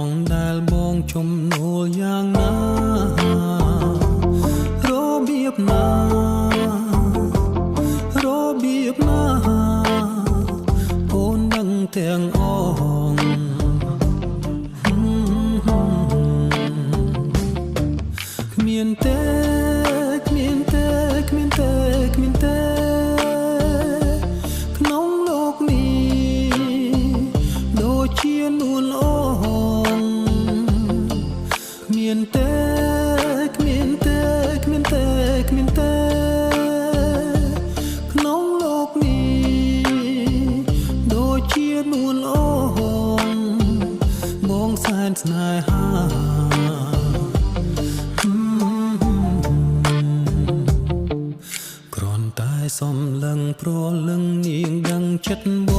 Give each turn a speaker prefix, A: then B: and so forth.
A: ងដែលបងជំនួលយ៉ាងណារបៀបណារបៀបណាអូននឹងទាំងអងគ្មានទេគ្មានទេគ្មានទេគ្មានទេក្នុងលោកនេះដូចជានួនអូនគ្មានទេគ្មានទេគ្មានទេគ្មានទេក្នុងលោកនេះដូចជានួនអូនបងសែនស្នេហា គ្រាន់តែសំលឹងប្រលឹងនាងដឹងចិត្តប